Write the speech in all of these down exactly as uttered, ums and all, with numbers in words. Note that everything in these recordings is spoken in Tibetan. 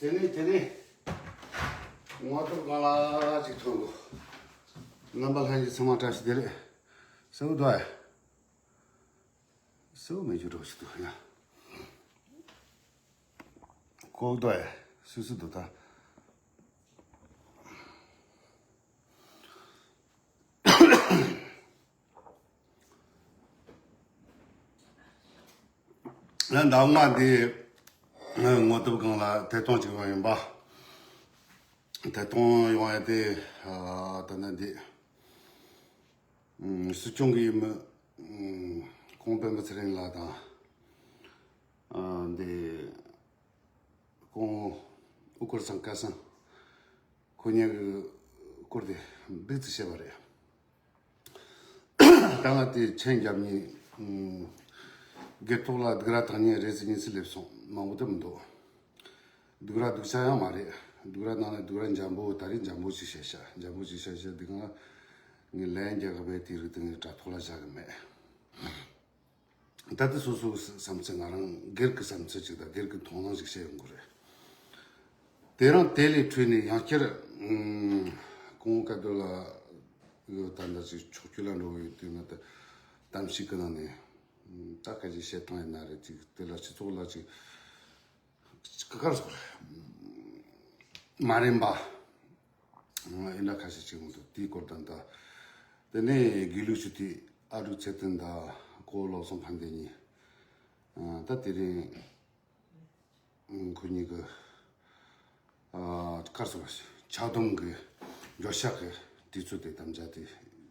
དེ་ནས་དེ་ནས་ངོ་ཐུབ་གང་ལ་ཅིག་ཐོན་གོ། རྣམ་པ་ལྷན་རྒྱས་ཚང་མ་བཀྲ་ཤིས་བདེ་ལེགས། སེའུ་དོ་ཨེ། སེའུ་མེད་རྒྱུ་འགྲོ་ཞིག་འདུག་ཡ། ཀོག་དོ་ཨེ། སུ་སུ་འདུག་ད། ང་ཟླ་བ་ལྔ་འདི་ངོ་དུབ་སྒང་ལ་ཐད་གཏོང་ཅིག་ཡོང་ཡིན་པ། ཐད་གཏོང་ཡོང་ཡ་དེ་ད་ནི་འདི་སྲིད་སྐྱོང་གི་མི་ཁོང་སྤེན་པ་ཚེ་རིང་ལགས་དང་འདི་ཁོང་ཨུ་ཀུར་ཚང་སྐལ་བཟང་ཁོ་གཉིས་ཀྱི་སྐོར་དེ་འདུག་ཙི་བཤད་པ་རེད། ད་ང་དེ་མཆན་རྒྱབ་ནས་སྒེར་ཐོག་ལ་སྡུག་ར་བཏང་ཉེན་རེད་ཟེར་ཉེན་ཟེར་སླེབས་སོང་། མང་པོ་དེ་མི་འདུག་སྡུག་ར་སྡུག་ཆ་ཡང་མ་རེད། སྡུག་ར་ནང་ནས་སྡུག་ར་འཇམ་པོ། ད་རེས་འཇམ་པོ་ཞིག་བཤད་ཤག་འཇམ་པོ་ཞིག་བཤད་ཤག་འདི་གང་ལ་ངས་ལན་རྒྱག་གི་མེད། དེ་རིགས་དེ་ངས་དྲ་ཐོག་ལ་བཞག་གི་མེད། ད་ལྟ་སོ་སོའི་བསམ་ཚུལ། ང་རང་སྒེར་གྱི་བསམ་ཚུལ་ཅིག་དང་སྒེར་གྱི་མཐོང་སྣང་ཅིག་བཤད་ཡོང་གི་རེད། དེ་རིང་དེ་ལས་འཕྲོས་ནས་ཡང་བསྐྱར་ཨུམ་ཁོང་བཀའ་སྡོད་ལ་ཡོད། ད་ལྟ་ཅིག་ཕྱོགས་བཅུ་ལ་འགྲོ་གི་ཡོད་དུས་ན། ད་གཏམ་བཤད་ཀྱི་ནང་ནས་ཨུམ་ད་སྐད་ཆ་བཤད་སྟངས་ཡིན་ན་རེད། ཅིག་དེ་ལ་སྤྱི་ཚོགས་ལ་ཅིག་ག་གར་སོགས་མ་རན་པ་ཡིན་ན་ཁ་ཤས་ཅིག་མི་འདུག་དེའི་སྐོར་དང་། ད་དེ་ནས་དགེ་ལུགས་ཆོས་སྡེ་ཨ་རུ་ཚེ་བརྟན་དང་ཁོ་བློ་བཟང་ཕན་བདེ་གཉིས། ད་དེ་རིང་ཁོ་གཉིས་ཀྱི་ག་རེ་ཟེར་བ། ཕྱག་སྡོམ་གྱི་འགྱོད་བཤགས་ཀྱི་དུས་ཚོད་དེ་དམ་བཅའ་དེ་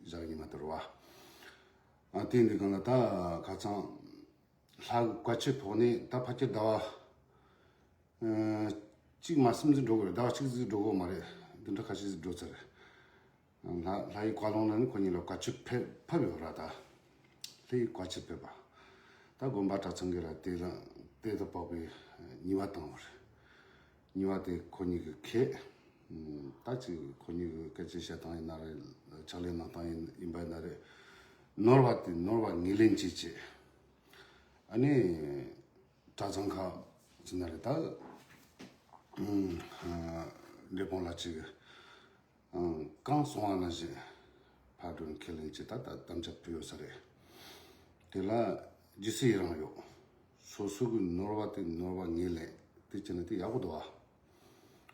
བཞག་ཉི་མ་དེ་རེད་བ། དེ་འདི་གང་ལ་ད་ཁ་སང་ལྷ་གི་བཀའ་ཆད་ཕོག་ནས་ད་ཕལ་ཆེར་ཟླ་བ་གཅིག་མ་ཟིན་ཙམ་འགྲོ་གི་རེད། ཟླ་བ་གཅིག་ཙམ་འགྲོ་གི་མ་རེད། འདི་འདྲ་ཁ་ཤས་ཙམ་འགྲོ་ཚར་རེད། ལྷ་ལྷ་ཡི་བཀའ་ལུང་ལ་ནི་ཁོ་གཉིས་ལ་བཀའ་ཆད་ཕེབས་ཕབ་ཡོད་ར། ད་ལྷ་ཡི་བཀའ་ཆད་ཕེབས་པ། ད་དགོན་པ་གྲྭ་ཚང་གི་ར་དེ་ལ་དེ་དང་འཕགས་པའི་ཉེས་པ་བཏང་བ་རེད། ཉེས་པ་དེ་ཁོ་གཉིས་ཀྱི་ཁེ། ད་ཅིག་ཁོ་གཉིས་ཀྱི་སྐད་ཆ་བཤད་སྟངས་ཡིན་ན་རེད། ཕྱག་ལས་གནང་སྟངས་ཡིན་ཡིན་པ་ཡིན་ན་རེད། ནོར་བ་དེ་ནོར་བ་ངོས་ལེན་བྱེད་ཅེས། ཨ་ནི་གྲྭ་ཚང་ཁག་ཟེར་ན་རེད། ད་འབྲས་སྤུངས་ལ་ཅིག་གང་གསུང་བ་ནང་བཞིན་ཕར་འགྲོ་ནས་ཁས་ལེན་བྱེད། ད་ད་དམ་བཅའ་ཕུལ་ཡོད་ས་རེད། དེ་ལ་རྗེས་སུ་ཡི་རང་ཡོད། སོ་སོ་གི་ནོར་བ་དེ་ནོར་བ་ངོས་ལེན་དེ་བྱས་ན་དེ་ཡག་པོ་འདུག་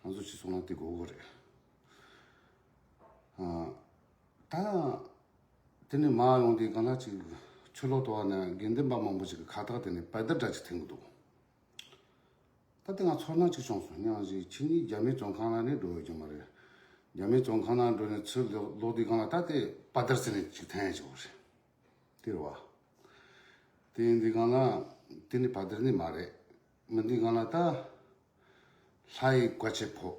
ཨ། ང་ཚོ་སྤྱི་ཚོགས་ནང་དེ་དགོས་དགོས་རེད། ད་དེ་ནས་མར་ཡོང་དུས་གང་ལ་ཅིག་ཆུ་ལོག་ཏོ་བ་ནས་དགེ་འདུན་པ་མང་པོ་ཞིག་གི་ཁ་བཏགས་དེ་ནས་པར་དར་འདྲ་ཅིག་འཐེན་གི་འདུག་ད་དེ་ང་ཚོར་སྣང་ཅིག་བྱུང་སོང་། སྙིང་རྗེ། ཁྱེད་གཉིས་རྒྱ་མིའི་བཙོན་ཁང་ནང་ནས་འགྲོ་ཡོད་ཀྱི་མ་རེད། རྒྱ་མིའི་བཙོན་ཁང་ནང་འགྲོ་ནས་ཚུར་ལོག་ལོག་དུས་གང་ལ་ད་དེ་པར་དར་ཟེར་ནས་ཅིག་འཐེན་ཡ་ཅིག་ཡོད་རེད། དེ་རེད་བ། དེ་ཡིན་དུས་གང་ལ་དེ་ནི་པར་དར་ནི་མ་རེད། མི་འདི་གང་ལ་ད་ལྷ་ཡི་བཀའ་ཆད་ཕོག་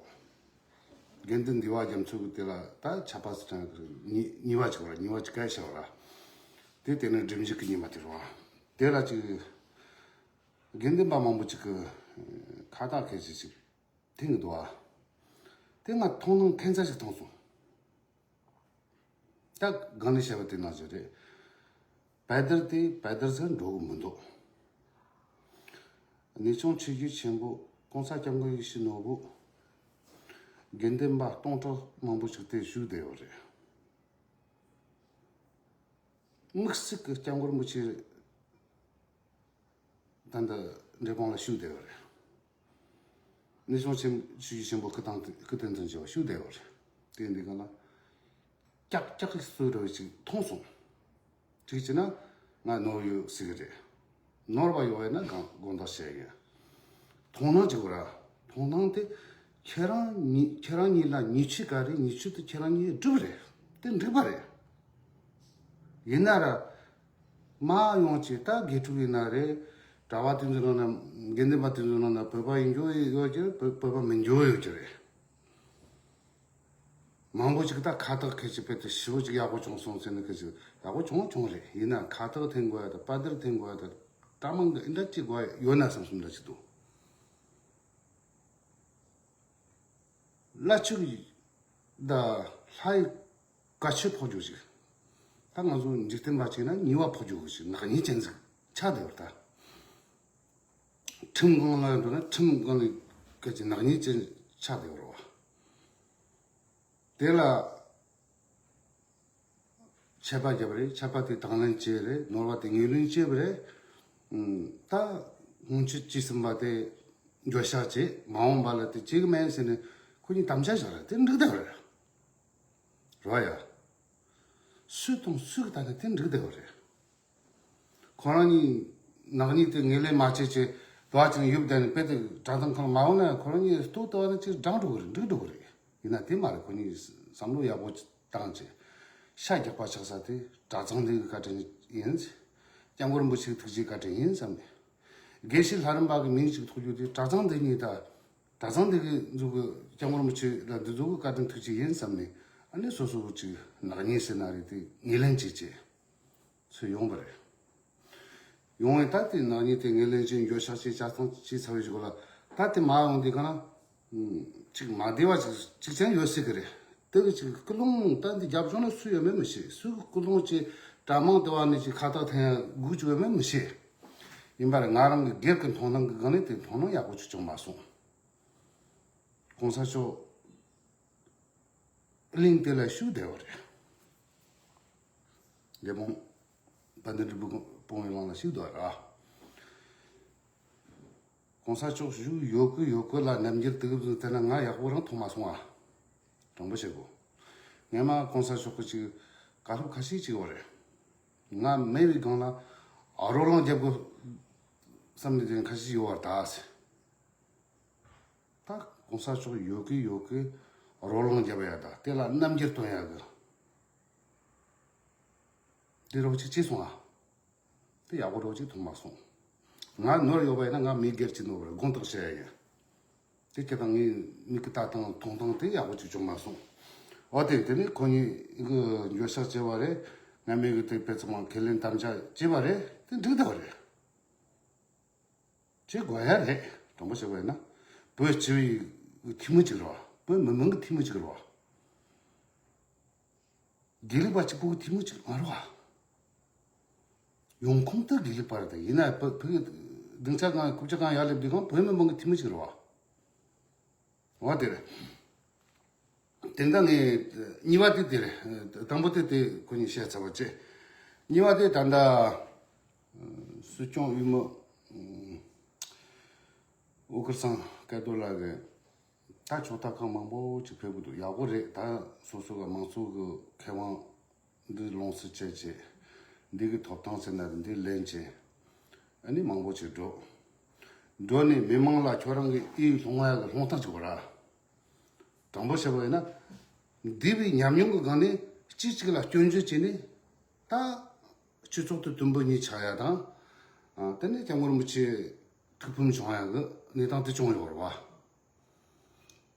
དགེ་འདུན་འདུས་པ་རྒྱ་མཚོ་གི་དེ་ལ་ད་ཆད་པ་སི་ཁྲོན་གི་ཉེས་ཉེས་པ་ཅིག་བ་ར། ཉེས་པ་ཅིག་ག་ཤ་བ་ར། དེ་དེ་ནི་སྒྲིབ་འཇུག་གི་ཉེས་པ་དེ་རེད་བ། དེ་ལ་ཅིག་དགེ་འདུན་པ་མང་པོ་ཅིག་གི་ཁ་བཏགས་ཁ་ཤས་ཅིག་འཐེན་གི་འདུག་བ། དེ་ང་མཐོང་སྣང་ཁྱད་མཚར་ཞིག་མཐོང་སོང་། ད་གང་ལས་བཤད་པ་དེ་ནང་བཞིན་རེད། པར་དར་དེ་པར་དར་ཟེར་འགྲོ་གི་མི་འདུག་གནས་ཆུང་ཆོས་བརྒྱུད་ཆེན་པོ་༸གོང་ས་༸སྐྱབས་མགོན་ཡིད་བཞིན་ནོར་བུ་དགེ་འདུན་པ་སྟོང་ཕྲག་མང་པོ་ཞིག་དེ་བཞུགས་བསྡད་ཡོད་རེད། དམིགས་བསལ་གྱི་སྐྱབས་མགོན་རིན་པོ་ཆེ་ད་ལྟ་འབྲས་སྤུངས་ལ་བཞུགས་བསྡད་ཡོད་རེད། གནས་ཆུང་ཆེན་ཆོས་བརྒྱུད་ཆེན་པོ་སྐུ་ཐང་སྐུ་རྟེན་དང་བཅས་པ་བཞུགས་བསྡད་ཡོད་རེད། དེ་འདི་ག་ལ་ཀྱག་ཀྱག་གི་སྲོལ་ར་བ་ཞིག་མཐོང་སོང་། གཅིག་བྱས་ན་ང་ནོར་ཡོད་ཟེར་གི་རེད། ནོར་བ་ཡོད་ཡིན་ན་གང་དགོངས་དག་བྱས་ཡིན། མཐོང་སྣང་ཅིག་གོ་ར། མཐོང་སྣང་དེ་ཁྱེད་རང་ཉིད་ཁྱེད་རང་ཉིད་ལ་ཉེས་ཆད་ག་རེ། ཉེས་ཆད་དེ་ཁྱེད་རང་ཉིད་སྒྲུབ་རེད། དེ་འགྲིག་པ་རེད། ཡིན་ན་ར། མ་ཡོང་ཅིག་ད་དགེ་ཕྲུག་ཡིན་ན་རེད། གྲྭ་པ་དེ་ཚོ་ནང་ན་དགེ་འདུན་པ་དེ་ཚོ་ནང་ན་བོད་པ་ཡིན་རྒྱུ་ཡོད་ཀྱི་རེད། བོད་བོད་པ་མིན་རྒྱུ་ཡོད་ཀྱི་རེད། མང་པོ་ཅིག་ད་ཁ་བཏགས་ཁ་ཅིག་ཕེབས་ཏེ་ཞེ་པོ་ཅིག་ཡག་པོ་བྱུང་སོང་ཟེར་ནས། ཁ་ཅིག་ཡག་པོ་བྱུང་བྱུང་རེད། ཡིན་ན་ཁ་བཏགས་འཐེན་དགོས་ཡ་དང་པར་དར་འཐེན་དགོས་ཡ་དང་གྲྭ་མང་གི་འདྲ་ཅིག་དགོས་ཡ་ཡོད་ན་བསམ་བསམ་འདྲ་ཅིག་འདུག་བླ་ཆོས་ཀྱི་ད་ལྷ་ཡི་བཀའ་ཆད་ཕོག་རྒྱུ་ཞིག་ད་ང་ཚོ་འཇིག་རྟེན་པ་ཅིག་ན་ཉེས་པ་ཕོག་རྒྱུ་ཞིག་ནག་ཉེས་ཅན་ཞིག་ཆགས་བསྡད་ཡོད་ད། ཁྲིམས་སྒང་ལ་འགྲོ་ན་ཁྲིམས་སྒང་ལ་ ཀྱི་ནག་ཉེས་ཅན་ཆགས་བསྡད་ཡོད་རེད་བ། དེ་ལ་ཆད་པ་བརྒྱབ་རེད། ཆད་པ་དེ་དང་ལེན་བྱས་རེད། ནོར་བ་དེ་ངོས་ལེན་བྱས་པ་རེད། ཨུམ། ད་སྔོན་ཆད་བྱས་ཟིན་པ་དེ་འགྱོད་བཤགས་བྱས། མ་འོངས་པ་ལ་དེ་བྱེད་གི་མེད་ཟེར་ནས་ཁོ་གཉིས་དམ་བཅའ་བཞག་རེད། དེ་འགྲིག་བསྡད་པ་རེད། རེད་བ་ཡ། སུས་དང་སུས་ཀྱི་ད་ནི་དེ་འགྲིག་བསྡད་པ་རེད། ཁོ་རང་གཉིས་ནག་ཉེས་དེ་ངོས་ལེན་མ་བྱེད་ཅེས་དུ་བ་ཅིག་ཡོད་བསྡད་ནས་དཔེ་དེ་གྲྭ་ཚང་ཁང་མ་འོང་ན་ཁོ་རང་གཉིས་ལྟོ་ལྟ་བ་ནི་ཅིག་འགྲང་འགྲོ་གི་རེད། འགྲིག་འགྲོ་གི་རེད། ཡིན་ན་དེ་མ་རེད། ཁོ་གཉིས་བསམ་བློ་ཡག་པོ་བཏང་ཅེས་ཤ་རྒྱགས་པ་ཆགས་ས་དེ་གྲྭ་ཚང་འདི་གི་བཀའ་དྲིན་ཡིན། སྐྱབས་མགོན་རིན་པོ་ཆེའི་ཐུགས་རྗེ་བཀའ་དྲིན་ཡིན་བསམ་ནས། དགེ་བཤེས་ལྷ་རམས་པ་གི་མིང་ཅིག་ཐོགས་རྒྱུ་དེ་གྲྭ་ཚང་འདི་གཉིས་ད། གྲྭ་ཚང་འདི་གི་འཛུགས་གི་སྐྱབས་མགོན་རིན་པོ་ཆེ་ལ་འདི་འཛུགས་གི་བཀའ་དྲིན་ཐུགས་རྗེ་ཡིན་བསམ་ནས། ཨ་ནི་སོ་སོ་གི་ཅིག་ནག་ཉེས་ཟེར་ན་རེད། དེ་ངོས་ལེན་བྱེད་ཅེས་ཚུལ་ཡོང་བ་རེད། ཡོང་བས་ད་དེ་ནག་ཉེས་དེ་ངོས་ལེན་བྱས། འགྱོད་བཤགས་བྱས། བཅའ་སྟངས་བྱས་ཚར་བའི་གཞུག་ལ་ད་དེ་མ་ཡོང་དུས་ག་ན་ཅིག་མ་བདེ་བ་ཅིག་ཅིག་ཀྱང་ཡོད་སྲིད་གི་རེད། དེ་གི་ཅིག་སྐུལ་སློང་ད་འདི་རྒྱབ་ལྗོངས་ན་སུ་ཡོད་མེད་མི་ཤེས། སུ་གི་སྐུལ་སློང་བྱས། གྲྭ་མང་དུ་བ་ནས་ཅིག་ཁ་བཏགས་འཐེན་ཡ་སྒུག་བཅུག་ཡོད་མེད་མི་ཤེས། ཡིན་པ་རེད། ང་རང་གི་སྒེར་གི་མཐོང་སྣང་གི་སྒང་ནས་དེ་མཐོང་སྣང་ཡག་པོ་ཅིག་བྱུང་མ་སོང་། གོང་ས་མཆོག་གླིང་དེ་ལ་བཞུགས་བསྡད་པ་རེད། ལས་མང་དཔལ་ལྡན་འབྲས་བུ་སྤུངས་པའི་གླིང་ལ་བཞུགས་བསྡད་པ་རེད། གོང་ས་མཆོག་བཞུགས་ཡོད་གི་ཡོད་གི་ལ་རྣམ་འགྱུར་དེ་གི་བཟོ་བལྟས་ན་ང་ཡག་པོ་རང་མཐོང་མ་སོང་ཨ། དྲང་པོ་བཤད་དགོས། སྔན་མ་གོང་ས་མཆོག་གི་ཅིག་བཀའ་སློབ་ཁ་ཤས་ཅིག་ཡོད་རེད། ང་མེད་པའི་སྒང་ལ་རོ་ལངས་རྒྱབ་དགོས་བསམ་ནས་དེ་ཁ་ཤས་ཡོད་པ་རེད་ད། ད་གོང་ས་མཆོག་ཡོད་གི་ཡོད་གི་རོ་ལངས་རྒྱབ་ཡ་ད། དེ་ལ་རྣམ་འགྱུར་སྟོན་ཡ་གི་འདི་རོགས་ཅིག་བྱས་སོང་ཨ། དེ་ཡག་པོ་རོགས་ཅིག་མཐོང་མ་སོང་། ང་ནོར་ཡོད་པ་ཡིན་ན་ང་མི་སྒེར་གྱི་ནོར་བ་རེད། དགོངས་དག་བྱས་ཡ་ཡིན། དེ་སྐད་དང་ངའི་མིག་གི་ལྟ་སྟངས་མཐོང་སྟངས་དེ་ཡག་པོ་ཅིག་བྱུང་མ་སོང་། འོ་དེ་དེ་ནི་ཁོ་གཉིས་གི་འགྱོད་བཤགས་བྱས་པ་རེད། ང་མི་གི་དེ་དཔེ་ཚང་མ་ཁས་ལེན་དམ་བཅའ་བྱས་པ་རེད། དེ་འགྲིག་བསྡད་པ་རེད། བྱེད་དགོས་ཡ་རེད། དྲང་པོ་བཤད་པ་ཡིན་ན། བོད་སྤྱི་པའི་འཐུས་མི་ཅིག་རེད་བ། བོད་མི་མང་གི་འཐུས་མི་ཅིག་རེད་བ། དགེ་ལུགས་པ་གཅིག་པོ་གི་འཐུས་མི་ཅིག་མ་རེད་བ། ཡོང་ཁུངས་དེ་དགེ་ལུགས་པ་རེད་དེ། ཡིན་ན་བོད་བོད་ཀྱི་སྡིངས་ཆ་སྒང་རྐུབ་ཀྱི་སྒང་ཡར་སླེབས་དུས་སྒང་བོད་མི་མང་གི་འཐུས་མི་ཅིག་རེད་བ། འོ་དེ་རེད། དེ་འདྲ་ནས་གཉིས་པ་དེ་དེ་རེད། དང་པོ་དེ་དེ་ཁོ་གཉིས་བཤད་ཚར་བ་བྱས། གཉིས་པ་དེ་ད་ལྟ་སྲིད་སྐྱོང་འོས་མི་ཨུ་ཀར་སང་སྐལ་རྡོར་ལགས་ཀྱིས་ད་ཕྱོགས་མཐའ་ཁག་མང་པོ་ཅིག་ཕེབས་ཀྱི་འདུག་ཡག་པོ་རེད། ད་སོ་སོ་གི་མང་ཚོགས་ཀྱི་ཁེ་དབང་འདི་ལོངས་སུ་སྤྱད་བྱས། འདི་གི་ཐོབ་ཐང་ཟེར་ན་འདི་ལེན་བྱས། ཨ་ནི་མང་པོ་ཅིག་འགྲོ། འགྲོ་ནས་མི་མང་ལ་ཁྱོད་རང་གི་ཨི་སློང་ཡ་གི་སློང་སྟངས་ཅིག་ཡོད་ར། དྲང་པོ་བཤད་པ་ཡིན་ན། འདས་པའི་ཉམས་མྱོང་གི་སྒང་ནས་གཅིག་གཅིག་ལ་སྐྱོན་བརྗོད་བྱས་ནས། ད་སྤྱི་ཚོགས་དེ་དུམ་བུ་གཉིས་ཆགས་ཡ་དང་། ཨ། དེ་ནས་སྐྱབས་མགོན་རིན་པོ་ཆེ་ཐུགས་ཕམ་བྱུང་ཡ་གི་གནས་སྟངས་དེ་བྱུང་ཡོད་རེད་བ།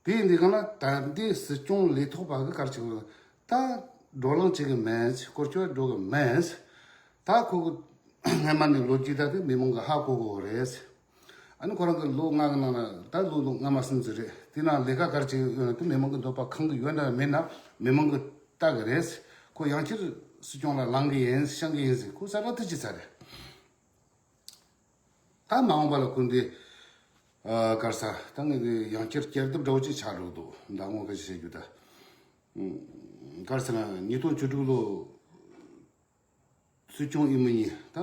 དེ་ཡིན་དུས་སྒང་ལ་ད་ལྟའི་སྲིད་སྐྱོང་ལས་ཐོག་པ་གི་ག་རེ་བྱེད་དགོས། ད་བགྲོ་གླེང་བྱེད་གི་མེད། སྐོར་སྐྱོད་འགྲོ་གི་མེད། ད་ཁོ་གི་སྔ་མ་ནས་ལོ་རྒྱུས་ད་དེ་མི་མང་གི་ཧ་གོ་གི་རེད། ཨ་ནི་ཁོ་རང་གི་ལོ་ལྔ་གི་ནང་ལ་ད་ལོ་ལྔ་མ་ཟིན་ཟིན་རེད། དེ་ནང་ལས་ཀ་ག་རེ་བྱེད་ཡོད་ན་དེ་མི་མང་གི་འདོད་པ་ཁེངས་གི་ཡོད་ན་མེད་ན་མི་མང་གི་ལྟ་གི་རེད། ཁོ་ཡང་བསྐྱར་སྲིད་སྐྱོང་ལ་ལངས་གི་ཡིན་བཤད་གི་ཡིན་ཟེར་ཁོ་གསལ་བསྒྲགས་དེ་བྱས་ཚར་རེད། ད་མ་འོངས་པ་ལ་ཁོ་འདི་ཨ་ག་རེ་ཟེར། ད་ངས་འདི་ཡང་བསྐྱར་བསྐྱར་ཟློས་འདྲ་བོ་ཅིག་ཆགས་འགྲོ་གི་འདུག་ད་ངོ་སྐད་ཆ་བཤད་རྒྱུ་ད། ཨ། ག་རེ་ཟེར་ན་ཉིས་སྟོང་བཅུ་དྲུག་ལོ་སྲིད་སྐྱོང་འོས་མི་གཉིས་ད་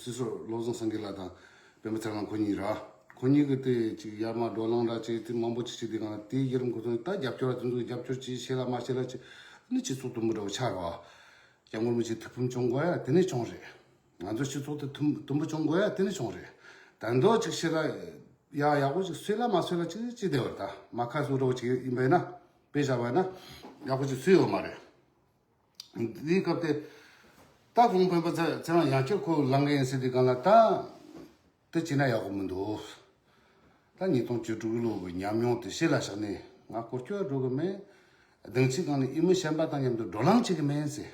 སྲིད་ཟུར་བློ་བཟང་སེང་གེ་ལགས་དང་སྤེན་པ་ཚེ་རིང་ཁོ་གཉིས་ར། ཁོ་གཉིས་ཀྱི་དེ་ཅིག་ཡར་མར་བགྲོ་གླེང་འདྲ་ཅིག་དེ་མང་པོ་ཅིག་བྱས་དུས་སྒང་ལ་དེའི་བརྒྱུད་རིམ་ཁོ་ཚོ་ད་རྒྱབ་སྐྱོར་བ་དེ་ཚོ་རྒྱབ་སྐྱོར་ཅིག་བྱས་ལ་མ་བྱས་ལ་ཅིག་ནི་སྤྱི་ཚོགས་དུམ་བུ་འདྲ་བོ་ཆགས་ར་བ། སྐྱབས་མགོན་རིན་པོ་ཆེ་ཐུགས་ཕམ་བྱུང་དགོས་ཡ་དེ་ནས་བྱུང་རེད། ང་ཚོ་སྤྱི་ཚོགས་དེ་དུམ་དུམ་བུ་བྱུང་དགོས་ཡ་དེ་ནས་བྱུང་རེད། ད་མདོ་ཅིག་བཤད་ལ་ཡ་ཡག་པོ་ཅིག་སུས་ལ་མ་སུས་ལ་ཅིག་ཅིག་བསྡད་པ་རེད། ད་མ་ཁ་སུ་འདྲ་བོ་ཅིག་ཡིན་པ་ཡིན་ན་དཔེ་བཞག་པ་ཡིན་ན་ཡག་པོ་ཅིག་སུས་ཡོད་མ་རེད། འདིའི་སྐབས་དེ་ད་ཁོང་སྤེན་པ་ཚེ་ཚེ་རིང་ཡང་བསྐྱར་ཁོ་ལངས་གི་ཡིན་ཟེར་དུས་སྒང་ལ་ད་དེ་བྱས་ན་ཡག་པོ་མི་འདུག་ད་ཉིས་སྟོང་བཅུ་དྲུག་ལོ་གི་ཉམས་མྱོང་དེ་ཤེས་ལ་བཞག་ནས་ང་སྐོར་སྐྱོད་འགྲོ་གི་མེད། སྡིངས་ཆའི་སྒང་ནས་འོས་མི་གཞན་པ་དང་མཉམ་དུ་བགྲོ་གླེང་བྱེད་གི་མེད་ཟེར།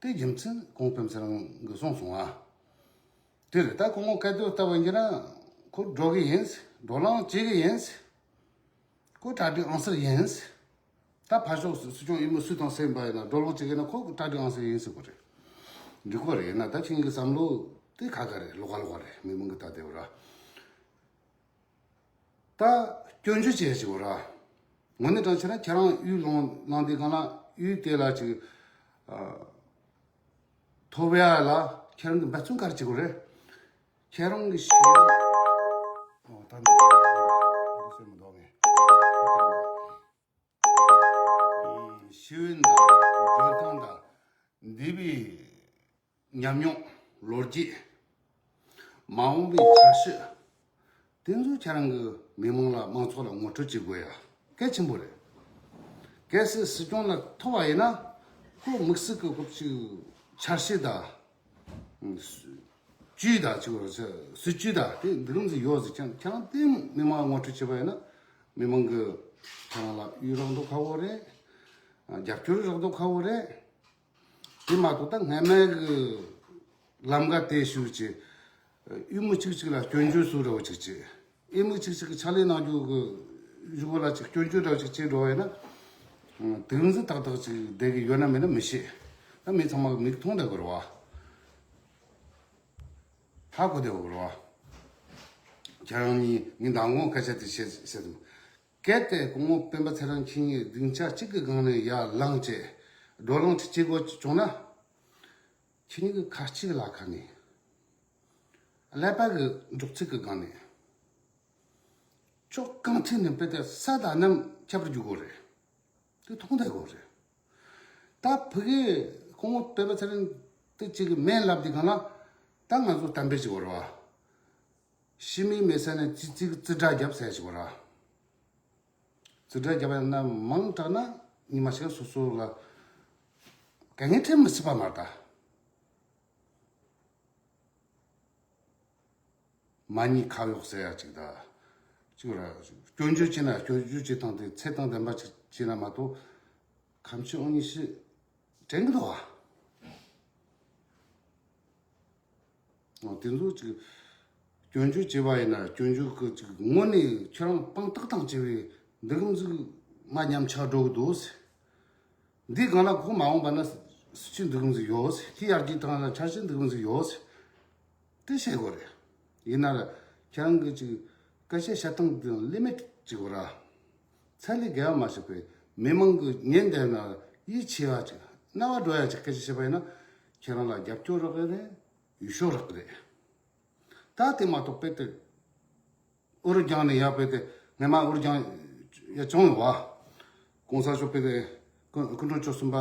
དེ་རྒྱུ་མཚན་ཁོང་སྤེན་པ་ཚེ་རིང་གིས་གསུངས་སོང་ཨ། དེ་རེད། ད་ཁོང་སྐལ་རྡོར་ལྟ་བུ་ཡིན་ན་ཁོ་འགྲོ་གི་ཡིན། བགྲོ་གླེང་བྱེད་གི་ཡིན། ཁོ་གྲ་སྒྲིག་ཨང་གསར་ཡིན། ད་ཕར་ཕྱོགས་སྲིད་སྐྱོང་འོས་མི་སུ་དང་སུ་ཡིན་པ་ཡིན་ན་བགྲོ་གླེང་བྱེད་གི་ན་ཁོ་གྲ་སྒྲིག་ཨང་གསར་ཡིན་ཟེར་གི་རེད། འགྲིག་གི་རེད། ཡིན་ན་ད་ཁྱེད་ཀྱི་བསམ་བློ་དེ་ཁ་ཁ་རེད། ལོགས་ཀ་ལོགས་ཀ་རེད། མི་མང་གི་ད་དེ་བ་ར། ད་སྐྱོན་བརྗོད་བྱེད་ཡ་ཅིག་ཡོད་ར། དངོས་གནས་དྲང་ཆེ་ན་ཁྱེད་རང་གཡུལ་ལངས་ལངས་དུས་སྒང་ལ་གཡུལ་དེ་ལ་ཅིག་ཐོབ་ཡ་ལ་ཁྱེད་རང་གི་འབད་བརྩོན་ག་རེ་བྱེད་དགོས་རེད། ཁྱེད་རང་གི་ཤེས་ཡོན། ཨོ་ད་འདི་འདི་སེམས་མི་འདུག་ངས། ཤེས་ཡོན་དང་འཇོན་ཐང་དང་འདས་པའི་ཉམས་མྱོང་ལོ་རྒྱུས། མ་འོངས་པའི་འཆར་གཞི། དེ་ཚོ་ཁྱེད་རང་གི་མི་མང་ལ་མང་ཚོགས་ལ་ངོ་སྤྲོད་བྱེད་དགོས་ཡ་གལ་ཆེན་པོ་རེད། གལ་སྲིད་སྲིད་སྐྱོང་ལ་ཐོབ་པ་ཡིན་ན་ཁོ་དམིགས་བསལ་གྱི་ཁོ་ཅིག་འཆར་གཞི་དང་། སྲིད་ཇུས་དང་ཅིག་སྲིད་ཇུས་དང་དེ་འདི་རིམ་ཟིག་ཡོད་ཟིག་ཀྱང་ཁྱེད་རང་དེ་མི་མང་ངོ་སྤྲོད་བྱེད་པ་ཡིན་ན་མི་མང་གི་ཁྱེད་རང་ལ་ཡུལ་རོགས་འདུག་ཁ་བོ་རེད། རྒྱབ་སྐྱོར་རོགས་འདུག་ཁ་བོ་རེད། དེ་མ་གཏོགས་ད་སྔ་མའི་གི་ལམ་ཀ་དེ་ཞུགས་ཀྱི་ཨུ་མི་གཅིག་གཅིག་ལ་སྐྱོན་བརྗོད་སུ་རེ་བ་གཅིག་གཅིག་ཨེ་མི་གཅིག་གཅིག་གི་ཕྱག་ལས་གནང་རྒྱུ་གི་གཞུག་གུ་ལ་ཅིག་སྐྱོན་བརྗོད་རེ་བ་གཅིག་བྱེད་འགྲོ་བས་ན་དེ་རིང་ཟིག་ཏག་ཏག་ཅིག་བསྡད་གི་ཡོད་ན་མེད་ན་མི་ཤེས། ད་མི་ཚང་མ་གི་མིག་མཐོང་བསྡད་དགོས་རེད་བ། ཧ་གོ་བསྡད་དགོས་རེད་བ། ཁྱེད་རང་གཉིས་ངས་མདང་དགོང་སྐད་ཆ་དེ་བཤད་བཤད་དུས། གལ་ཏེ་སྐུ་ངོ་སྤེན་པ་ཚེ་རིང་ཁྱེད་གཉིས་སྡིངས་ཆ་གཅིག་གི་སྒང་ནས་ཡར་ལངས་བྱས་བགྲོ་གླེང་ཅིག་བྱེད་དགོས་བྱུང་ན། ཁྱེད་གཉིས་ཀྱི་ཁ་གཅིག་ལ་ཁ་ནས་ཀླད་པ་གི་འཇོག་ཚིག་གི་སྒང་ནས་ཅོག་གང་ཐིག་ནས་དཔེ་དེ་ས་དང་གནམ་ཁྱད་པར་འཇུག་དགོས་རེད། དེ་མཐོང་བསྡད་དགོས་རེད། ད་ཕ་གིའི་སྐུ་ངོ་སྤེན་པ་ཚེ་རིང་དེ་གཅིག་གི་མིང་ལབ་དུས་སྒང་ལ་ད་ང་ཚོ་གཏམ་དཔེ་ཞིག་ཡོད་རེད་བ། ཤི་མིག་མེད་ས་ནས་ཙི་ཙི་ཙི་སྒྲ་བརྒྱབ་ཟེར་ཞིག་ཡོད་རེད། ཙི་སྒྲ་བརྒྱབ་ཡ་ན་མང་དྲགས་ན་ཉི་མ་ཞིག་སོ་སོ་ལ་དཀའ་ངལ་འཕྲད་མི་སྲིད་པ་མ་རེད་ད། མ་ཉེས་ཁ་གཡོགས་ཟེར་ཡ་ཅིག་ད། ཅིག་ར་སྐྱོན་བརྗོད་བྱས་ན་སྐྱོན་བརྗོད་བྱེད་སྟངས་དེ་ཚད་དང་ལྡན་པ་ཅིག་བྱས་ན་མ་གཏོགས་ཁ་མཆུ་དབང་ཉེས་ཤིག་དྲན་གི་འདུག་ཨ། འོ་དེ་ཚོ་ཅིག་སྐྱོན་བརྗོད་བྱས་པ་ཡིན་ན་སྐྱོན་བརྗོད་གི་ཅིག་དངོས་གནས་ཁྱོད་རང་དཔང་རྟགས་དང་བཅས་པའི་འདི་གམ་ཟིག་མ་ཉམས་ཆག་འགྲོ་གི་འདུག་ཟེར། འདིའི་སྒང་ལ་ཁོ་མ་འོངས་པ་ན་སྲིད་ཇུས་འདི་གམ་ཟིག་ཡོད་ཟེར། ཁྱི་ཡར་རྒྱས་བཏང་ན་འཆར་གཞི་འདི་གམ་ཟིག་ཡོད་ཟེར། དེ་བཤད་དགོས་རེད། ཡིན་ན་ར་ཁྱེད་རང་གི་ཅིག་སྐད་ཆ་བཤད་སྟངས་དེ་ལི་མིཊ་ཅིག་ཡོད་ར། ཚད་ལས་བརྒལ་བ་མ་བྱས་པའི་མི་མང་གི་ཉན་བསྡད་ན་ཡིད་ཆེས་པ་ཅིག་རྣ་བ་འགྲོ་ཡ་ཅིག་སྐད་ཆ་བཤད་པ་ཡིན་ན་ཁྱེད་རང་ལ་རྒྱབ་སྐྱོར་རག་གི་རེད། ཡུལ་ཤུལ་རག་གི་རེད། ད་དེ་མ་གཏོགས་དཔེ་དེ་ཨུ་རུ་རྒྱང་ནས་ཡར་དཔེ་དེ་སྔ་མ་ཨུ་རུ་རྒྱང་ཡར་བྱུང་ཡོད་བ། གོང་ས་མཆོག་དཔེ་དེ་སྐུ་སྐུ་ཕྲེང་བཅུ་གསུམ་པ་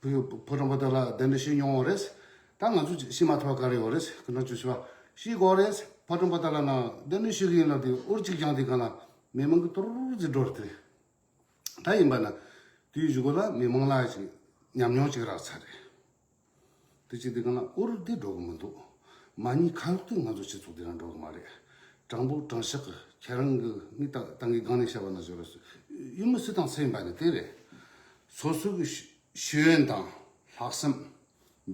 བུ་ཕོ་བྲང་པོ་ཏ་ལ་གདན་འདྲེན་ཞུས་མྱོང་བ་རེད། ད་ང་ཚོ་ཞུས་མ་ཐུབ་པ་ག་རེ་ཡོད་རེད། སྐུ་ཕྲེང་བཅུ་བཞི་པ་ཞུས་དགོས་རེད། ཕོ་བྲང་པོ་ཏ་ལ་ནང་གདན་འདྲེན་ཞུ་གི་ཡིན་ལབ་དུས་ཨུ་རུ་གཅིག་རྒྱང་དེ་གང་ལ་མི་མང་གི་ཏོར་ཟིག་འགྲོ་རེད་དེ། ད་ཡིན་པ་ན་དེའི་གཞུག་གུ་ལ་མི་མང་ལ་ཞིག་ཉམས་མྱོང་ཅིག་རག་ཚར་རེད། དེ་ཅི་དེ་ག་ན་ཨུ་རུ་དེ་འགྲོ་གི་མི་འདུག་མ་ཉེས་ཁ་གཡོགས་དེ་ང་ཚོ་སྤྱི་ཚོགས་དེ་རང་འགྲོ་གི་མ་རེད། དྲང་པོ་དྲང་བཞག་གི་ཁྱེད་རང་གི་ངས་ད་ད་ངའི་སྒང་ནས་བཤད་པ་ན་བཟོ་རེད། ཡུལ་མི་སུ་དང་སུ་ཡིན་པ་ནི་དེ་རེད། སོ་སོ་གི་ཤེས་ཤེས་ཡོན་དང་ལྷག་བསམ།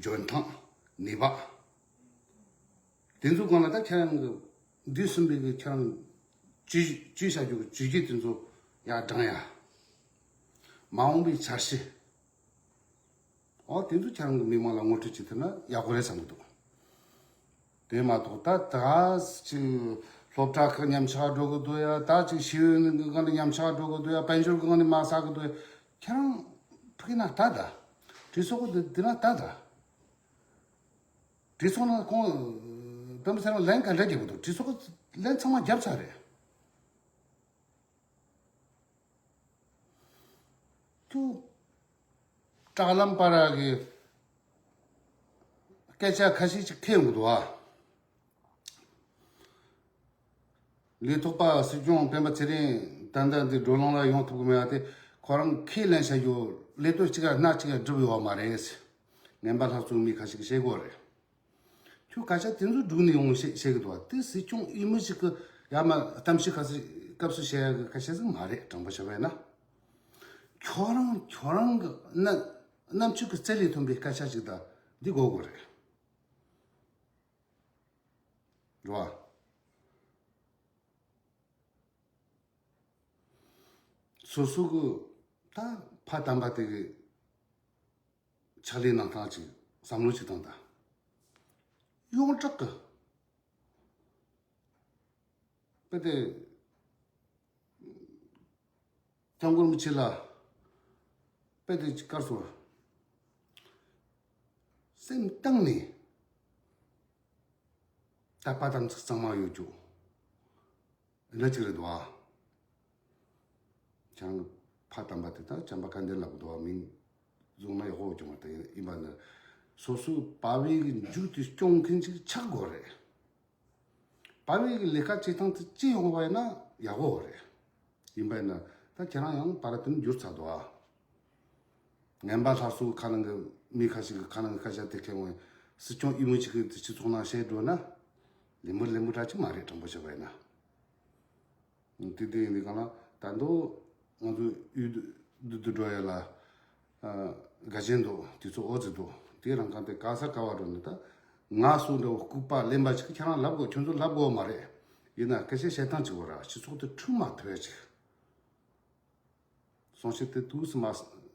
འཇོན་ཐང་། ནུས་པ། དེ་ཚོ་སྒང་ལ་ད་ཁྱེད་རང་གི་འདི་གསུམ་པའི་གི་ཁྱེད་རང་ཇུས་ཇུས་བྱ་རྒྱུ་གི་ཇུས་གཞི་དེ་ཚོ་ཡར་བགྲང་ཡ། མ་འོངས་པའི་འཆར་གཞི། ཨོ་དེ་ཚོ་ཁྱེད་རང་གི་མི་མང་ལ་ངོ་སྤྲོད་བྱེད་ཐུབ་ན་ཡག་པོ་རེད་བསམ་གི་འདུག་དེ་མ་གཏོགས་ད་ད་ཅིག་སློབ་གྲྭ་ཁག་ཉམས་ཆག་འགྲོ་གི་འདུག་ཡ། ད་ཅིག་ཤེས་ཡོན་གི་སྒང་ནས་ཉམས་ཆག་འགྲོ་གི་འདུག་ཡ། དཔལ་འབྱོར་གི་སྒང་ནས་མར་ཟག་གི་འདུག་ཡ། ཁྱེད་རང་ཕ་གི་ན་ད་ད་གྲོས་ཚོགས་གི་འདི་འདི་ན་ད་ད་གྲོས་ཚོགས་ན་ཁོང་སྤེན་པ་ཚེ་རིང་ལན་ག་འདྲ་རྒྱག་གི་འདུག་གྲོས་ཚོགས་གི་ལན་ཚང་མ་བརྒྱབ་ཚར་རེད། ཁྱོད་དྲ་ལམ་པར་གི་སྐད་ཆ་ཁ་ཤས་ཅིག་ཐོན་གི་འདུག་ཨ། ལས་ཐོག་པ་སྲིད་སྐྱོང་སྤེན་པ་ཚེ་རིང་ད་ལྟ་འདི་བགྲོ་གླེང་ལ་ཡོང་ཐུབ་གི་མེད་པ་དེ་ཁོ་རང་ཁས་ལེན་བྱ་རྒྱུ་ལས་དོན་གཅིག་ག་སྣ་གཅིག་ག་འགྲུབ་ཡོད་མ་རེད། ངན་པ་ལྷ་ཚོགས་མི་ཁ་ཤས་ཀྱིས་བཤད་གི་ཡོད་རེད། ཁྱོད་སྐད་ཆ་དེ་ཚོ་སྒྲུག་ནས་ཡོང་བཤད་བཤད་གི་འདུག་བ། དེ་སྲིད་སྐྱོང་འོས་མི་ཞིག་གི་ཡར་མར་གཏམ་བཤད་ཁ་སི་སྐབས་སུ་བཤད་ཡ་གི་སྐད་ཆ་ཟིག་མ་རེད། དྲང་པོ་བཤད་པ་ཡིན་ན། ཁྱོད་རང་ཁྱོད་རང་གི་རྣ་རྣམ་དཔྱོད་ཀྱི་རྩལ་ལས་ཐོན་པའི་སྐད་ཆ་ཞིག་དང་འདི་གོ་དགོས་རེད། རེད་བ། སོ་སོ་གི་ད་ཕ་དམ་པ་དེ་གི་ཕྱག་ལས་གནང་སྟངས་ཅིག་བསམ་བློ་ཅིག་བཏང་དང་། ཡོངས་གྲགས་ཀྱི་ དཔེ་དེ་སྐྱབས་མགོན་རིན་པོ་ཆེ་ལ་དཔེ་དེ་ཅིག་དཀར་སོ། སེམས་གཏིང་ནས་དད་པ་དམ་ཚིག་གཙང་མ་ཡོད་རྒྱུ་འདྲ་ཅིག་རེད་འདུག་ཨ། ཁྱེད་རང་གི་ཕ་དམ་པ་དེ་དང་བྱམས་པ་བཀའ་དྲིན་ལབ་འདུག་ཨ། མིང་བཟུང་ན་ཡག་པོ་བྱུང་བ་དེ་ཡིན་པ་ནི། སོ་སོའི་པ་ཕའི་གི་མཇུག་དེ་སྐྱོང་མཁན་ཅིག་ཆགས་དགོས་རེད། པ་ཕའི་གི་ལས་ཀ་བྱེད་སྟངས་དེ་ཅི་ཡོང་བ་ཡིན་ན་ཡག་པོ་རེད། ཡིན་པ་ཡིན་ན་ད་ཁྱེད་རང་ཡང་པར་དེ་ནས་འགྱུར་ཚར་འདུག་ཨ། ངན་པ་སླར་གསོ་ཁ་ནང་གི་མི་ཁ་ཤས་ཀྱི་ཁ་ནང་གི་སྐད་ཆ་དེ་ཁེལ་འོང་། སྲིད་སྐྱོང་ཨི་མོ་ཅིག་གི་སྤྱི་ཚོགས་ནང་བཤད་འགྲོ་ན་ལེ་མོ་ལེ་མོ་འདྲ་ཅིག་མ་རེད། དྲང་པོ་བཤད་པ་ཡིན་ན། དེ་དེ་ཡིན་དུས་གང་ལ་ད་དུང་ང་ཚོ་ཡུལ་དུ་དུ་འགྲོ་ཡ་ལ་དགའ་ཞེན་འདུག་དུས་ཚོད་འོ་ཙི་འདུག་དེ་རང་གང་དེ་ག་ས་ག་བ་འགྲོ་ནས་ད་ང་སུ་འདྲ་བོ་ལྐུགས་པ་གླེན་པ་ཅིག་ཁྱེད་རང་ལབ་དགོས། ཁྱོད་ཚོ་ལབ་དགོས་མ་རེད། ཡིན་ན་སྐད་ཆ་བཤད་སྟངས་ཅིག་བོ་ར་སྤྱི་ཚོགས་དེ་འཁྲུག་མ་ཐུབ་ཡ་ཅིག་གསུང་བཤད་དེ་ཏུས་སུ་མ་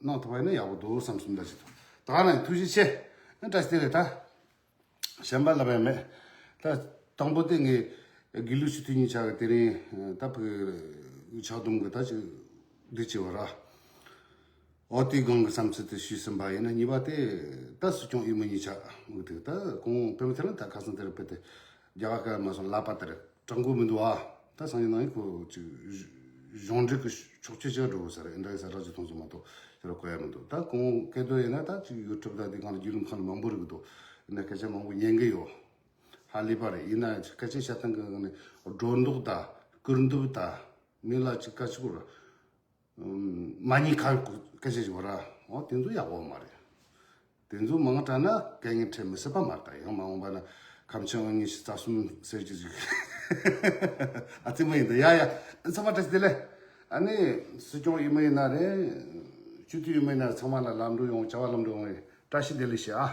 གནང་ཐུབ་པ་ཡིན་ན་ཡག་པོ་འདུག་བསམ་སོང་། ད་ཅི་ཐུབ་ད་ག་ན་ཐུགས་རྗེ་ཆེ། བཀྲ་ཤིས་བདེ་ལེགས། ད་གཞན་པ་ལབ་ཡ་མེད། ད་དང་པོ་དེ་ངས་དགེ་ལུགས་སྤྱི་འཐུས་གཉིས་ཆ་གི་དེ་རིང་ད་ཕུག་ཕྱག་སྡོམ་གི་ད་ཅིག་འདི་བྱས་བ་ར། འོ་དེའི་སྒང་གི་བསམ་ཚུལ་དེ་ཞུས་ཟིན་པ་ཡིན་ན། གཉིས་པ་དེ་ད་སྲིད་སྐྱོང་ཨི་མོ་གཉིས་ཆ་འོ་དེ་ད་གོང་དཔེ་མི་ཐེར་ན་ད་ཁ་སང་དེར་དཔེ་དེ་རྒྱ་གར་སྐད་མ་སོང་ལབ་པ་དེར། དྲང་པོ་མི་འདུག་ཨ། ད་སང་ཉིན་གནངས་ཉིན་ཁོ་ཅིག་གཞུང་འབྲེལ་གྱི་ཕྱོགས་ཆོས་ཅིག་འགྲོ་དགོས་ས་རེད། འདྲ་ཡི་ས་རག་ཅིག་མཐོང་སོང་མ་གཏོགས་ཁྱེད་རང་གོ་ཡ་མི་འདུག་ད་གོང་སྐད་དོད་ཡིན་ན་ད་ཅིག་ཡུ་ཊུབ་ད་དེ་སྒང་ལ་བརྒྱུད་ལམ་ཁག་ལ་མང་པོ་རིག་གི་འདུག་ཡིན་ན་སྐད་ཆ་མང་པོ་ཉན་གི་ཡོད། ཧ་ལས་པ་རེད། ཡིན་ན་ཅིག་སྐད་ཆ་བཤད་སྟངས་གི་ནི་སྒྲོ་འདོགས་ད་སྐུར་འདེབས་ད་མི་ལ་ཅིག་ག་ཅིག་གོ་ར། མ་ཉེས་ཁ་སྐད་ཆ་ཞིག་བ་ར། འོ་དེ་ཚོ་ཡག་པོ་མ་རེད། དེ་ཚོ་མང་དྲགས་ན་སྐད་ངན་འཕྲད་མི་སྲིད་པ་མ་རེད། ད་ཡང་མ་འོངས་པ་ན་ཁམས་ཆེན་དབང་ངེ་ཤི་རྩ་གསུམ་ཟེར་གྱི་ཞིག་ཨ་ཙི་མ་ཡིན་ད། ཡ་ཡ་ཚང་མ་བཀྲ་ཤིས་བདེ་ལེགས། ཨ་ནི་སྲིད་སྐྱོང་ཡིན་མ་ཡིན་ན་རེད། སྤྱི་འཐུས་ཡིན་མ་ཡིན་ན་ཚང་མ་ལ་ལམ་འགྲོ་ཡོང་བྱ་བ་ལམ་འགྲོ་ཡོང་བའི་བཀྲ་ཤིས་བདེ་ལེགས་ཞུ་ཨ།